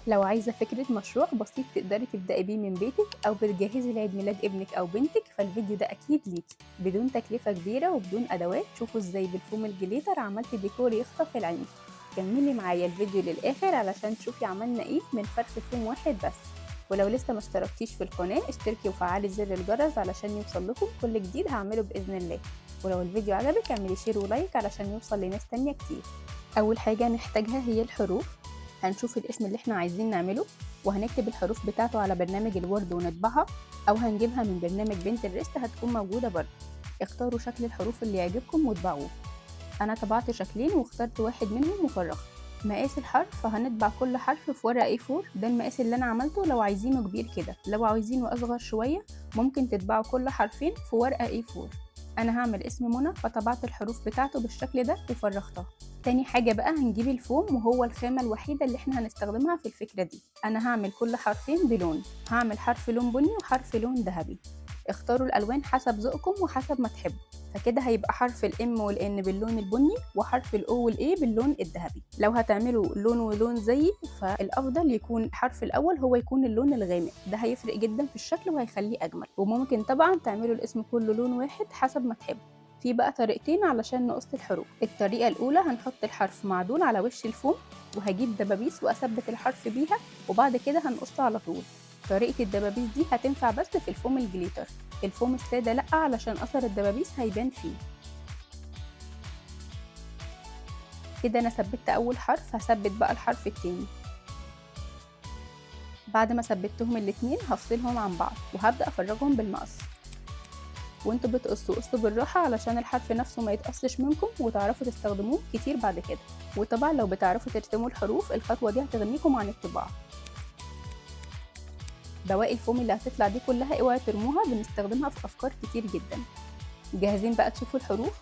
لو عايزة فكرة مشروع بسيط تقدري تبدأي بيه من بيتك أو بتجهزي لعيد ميلاد ابنك أو بنتك، فالفيديو ده أكيد ليكي. بدون تكلفة كبيرة وبدون أدوات، شوفوا إزاي بالفوم ال glitter عملت ديكور يخطف العين. كملي معايا الفيديو للآخر علشان تشوفي عملنا إيه من فرخ فوم واحد بس. ولو لسه ما اشتركتيش في القناة اشتركي وفعلي زر الجرس علشان يوصل لكم كل جديد هعمله بإذن الله. ولو الفيديو عجبك اعملي share و like علشان يوصل لناس تانية كتير. أول حاجة نحتاجها هي الحروف. هنشوف الاسم اللي احنا عايزين نعمله وهنكتب الحروف بتاعته على برنامج ال Word ونطبعها، او هنجيبها من برنامج Pinterest هتكون موجودة برضه. اختاروا شكل الحروف اللي يعجبكم واطبعوه. انا طبعت شكلين واخترت واحد منهم وفرغت مقاس الحرف. فهنطبع كل حرف في ورقة A4، ده المقاس اللي انا عملته. لو عايزينه كبير كده، لو عايزينه اصغر شوية ممكن تطبعوا كل حرفين في ورقة A4. انا هعمل اسم منى فطبعت الحروف بتاعته بالشكل ده وفرغتها. تاني حاجة بقى هنجيب الفوم، وهو الخامة الوحيدة اللي احنا هنستخدمها في الفكرة دي. انا هعمل كل حرفين بلون، هعمل حرف لون بني وحرف لون ذهبي. اختاروا الالوان حسب ذوقكم وحسب ما تحبوا. فكده هيبقى حرف ال M وال N باللون البني وحرف ال O وال A باللون الذهبي. لو هتعملوا لون ولون زيي فالافضل يكون الحرف الاول هو يكون اللون الغامق، ده هيفرق جدا في الشكل وهيخليه اجمل. وممكن طبعا تعملوا الاسم كله لون واحد حسب ما تحبوا. في بقى طريقتين علشان نقص الحروف. الطريقة الأولى هنحط الحرف معدول على وش الفوم، وهجيب دبابيس وأثبت الحرف بيها، وبعد كده هنقصه على طول. طريقة الدبابيس دي هتنفع بس في الفوم ال glitter، الفوم السادة لأ علشان أثر الدبابيس هيبان فيه. كده أنا ثبتت أول حرف، هثبت بقى الحرف التاني. بعد ما ثبتهم الاتنين هفصلهم عن بعض وهبدأ أفرغهم بالمقص. وانتوا بتقصوا قصوا بالراحة علشان الحرف نفسه ما يتقصش منكم وتعرفوا تستخدموه كتير بعد كده. وطبعا لو بتعرفوا ترسموا الحروف الخطوة دي هتغنيكم عن الطباعة. بواقي الفوم اللي هتطلع دي كلها اوعوا ترموها، بنستخدمها في افكار كتير جدا. جاهزين بقى تشوفوا الحروف؟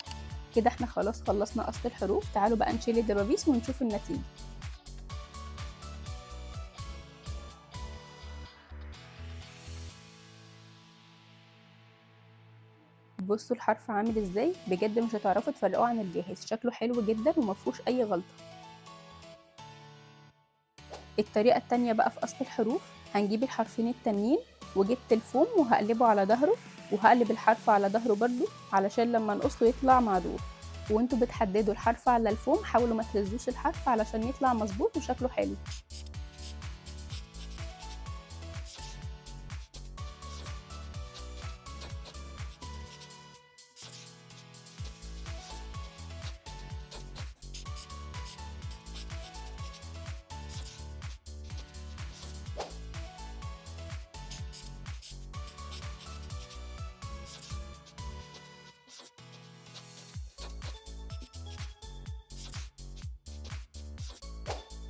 كده احنا خلاص خلصنا قص الحروف. تعالوا بقى نشيل الدبابيس ونشوف النتيجة. بصوا الحرف عامل ازاي، بجد مش هتعرفوا تفرقوه عن الجاهز، شكله حلو جدا ومفهوش اي غلطة. الطريقة التانية بقى في قص الحروف، هنجيب الحرفين التانيين وجبت الفوم وهقلبه على ظهره، وهقلب الحرف على ظهره برضو علشان لما نقصه يطلع معدول. وانتوا بتحددوا الحرف على الفوم حاولوا ما تهزوش الحرف علشان يطلع مظبوط وشكله حلو.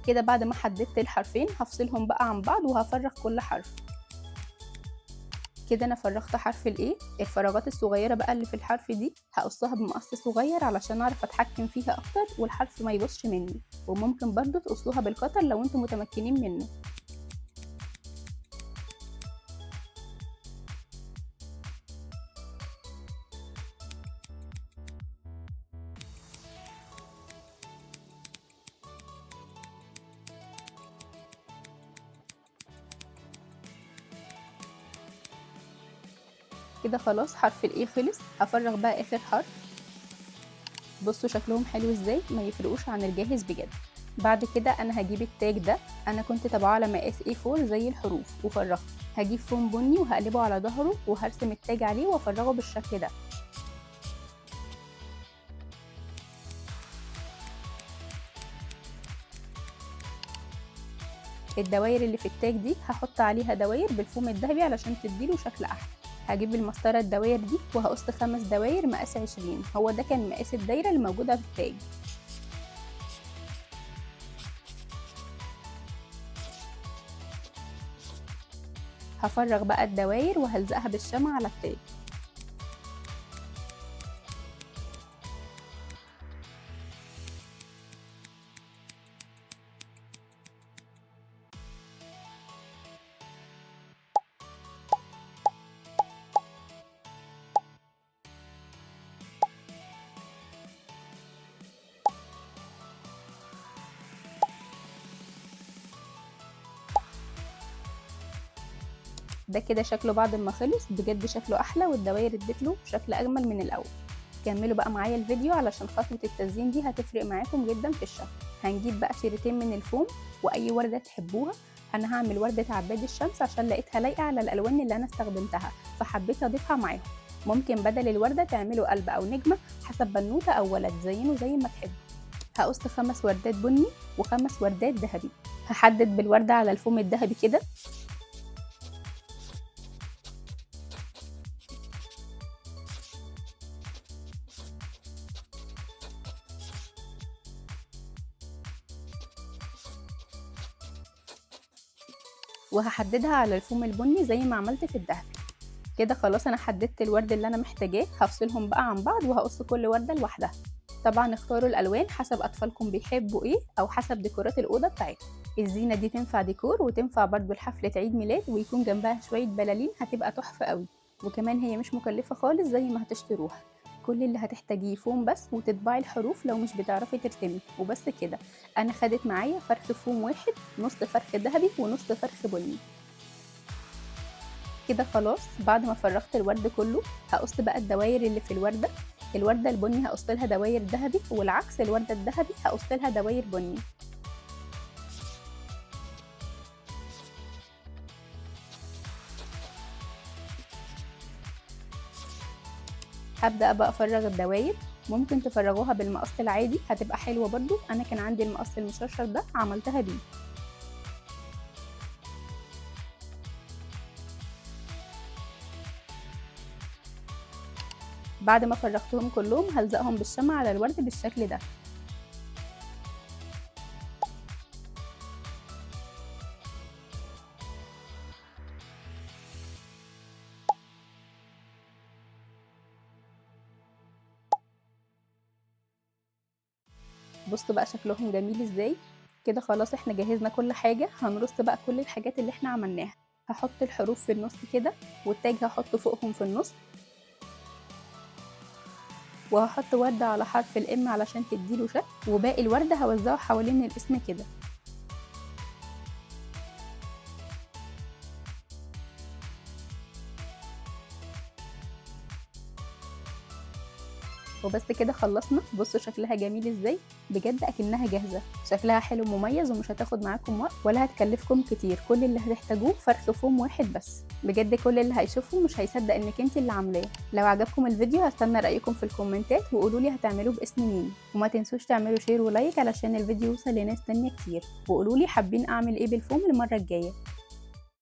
كده بعد ما حددت الحرفين هفصلهم بقى عن بعض وهفرغ كل حرف. كده انا فرغت حرف ال A. الفراغات الصغيرة بقى اللي في الحرف دي هقصها بمقص صغير علشان اعرف اتحكم فيها اكتر والحرف ما يبصش مني. وممكن برضو تقصوها بال cutter لو انتم متمكنين منه. كده خلاص حرف ال A خلص. هفرغ بقى اخر حرف. بصوا شكلهم حلو ازاي، ما يفرقوش عن الجاهز بجد. بعد كده انا هجيب التاج ده، انا كنت طبعاه على مقاس A4 زي الحروف وفرغته. هجيب فوم بني وهقلبه على ظهره وهرسم التاج عليه وافرغه بالشكل ده. الدواير اللي في التاج دي هحط عليها دواير بالفوم الذهبي علشان تديله شكل احلى. هجيب المسطرة الدواير دي وهقص 5 دواير مقاس 20، هو ده كان مقاس الدايرة اللي موجودة في التاج. هفرغ بقى الدواير وهلزقها بالشمع على التاج. ده كده شكله بعد ما خلص، بجد شكله احلى والدواير اديت له شكل اجمل من الاول. كملوا بقى معايا الفيديو علشان خطوة التزيين دي هتفرق معاكم جدا في الشكل. هنجيب بقى شريطين من الفوم واي ورده تحبوها. انا هعمل ورده عباد الشمس عشان لقيتها لايقة على الالوان اللي انا استخدمتها فحبيت اضيفها معاهم. ممكن بدل الورده تعملوا قلب او نجمه حسب بنوته او ولد، زينوا زي ما تحبوا. هقص 5 وردات بني و5 وردات ذهبي. هحدد بالورده على الفوم الذهبي كده. وهحددها على الفوم البني زي ما عملت في الذهبي كده. خلاص انا حددت الورد اللي انا محتاجاه، هفصلهم بقى عن بعض وهقص كل ورده لوحدها. طبعا اختاروا الالوان حسب اطفالكم بيحبوا ايه او حسب ديكورات الاوضة بتاعتهم. الزينة دي تنفع ديكور وتنفع برضو لحفله عيد ميلاد، ويكون جنبها شوية بلالين هتبقى تحفة قوي. وكمان هي مش مكلفة خالص زي ما هتشتروها، كل اللي هتحتاجيه فوم بس وتطبعي الحروف لو مش بتعرفي ترسمي وبس كده. انا خدت معايا فرخ فوم واحد، نص فرخ ذهبي ونص فرخ بني. كده خلاص بعد ما فرغت الورد كله هقص بقى الدواير اللي في الورده. الورده البني هقص لها دواير ذهبي، والعكس الورده الذهبي هقص لها دواير بني. هبدأ بقى افرغ الدواير. ممكن تفرغوها بالمقص العادي هتبقى حلوة برضو، انا كان عندي المقص المشرشر ده عملتها بيه. بعد ما فرغتهم كلهم هلزقهم بالشمع على الورد بالشكل ده. بصوا بقى شكلهم جميل ازاي. كده خلاص احنا جهزنا كل حاجة. هنرص بقى كل الحاجات اللي احنا عملناها. هحط الحروف في النص كده، والتاج هحطه فوقهم في النص، وهحط وردة على حرف الام علشان تديله شكل، وباقي الوردة هوزعه حوالين الاسم كده. وبس كده خلصنا. بصوا شكلها جميل ازاي، بجد اكنها جاهزة. شكلها حلو مميز ومش هتاخد معاكم وقت ولا هتكلفكم كتير. كل اللي هتحتاجوه فرخ فوم واحد بس. بجد كل اللي هيشوفه مش هيصدق انك انت اللي عاملاه. لو عجبكم الفيديو هستنى رايكم في الكومنتات وقولوا لي هتعملوه باسم مين، وما تنسوش تعملوا share و like علشان الفيديو يوصل لناس تانية كتير، وقولوا لي حابين اعمل ايه بالفوم المرة الجاية.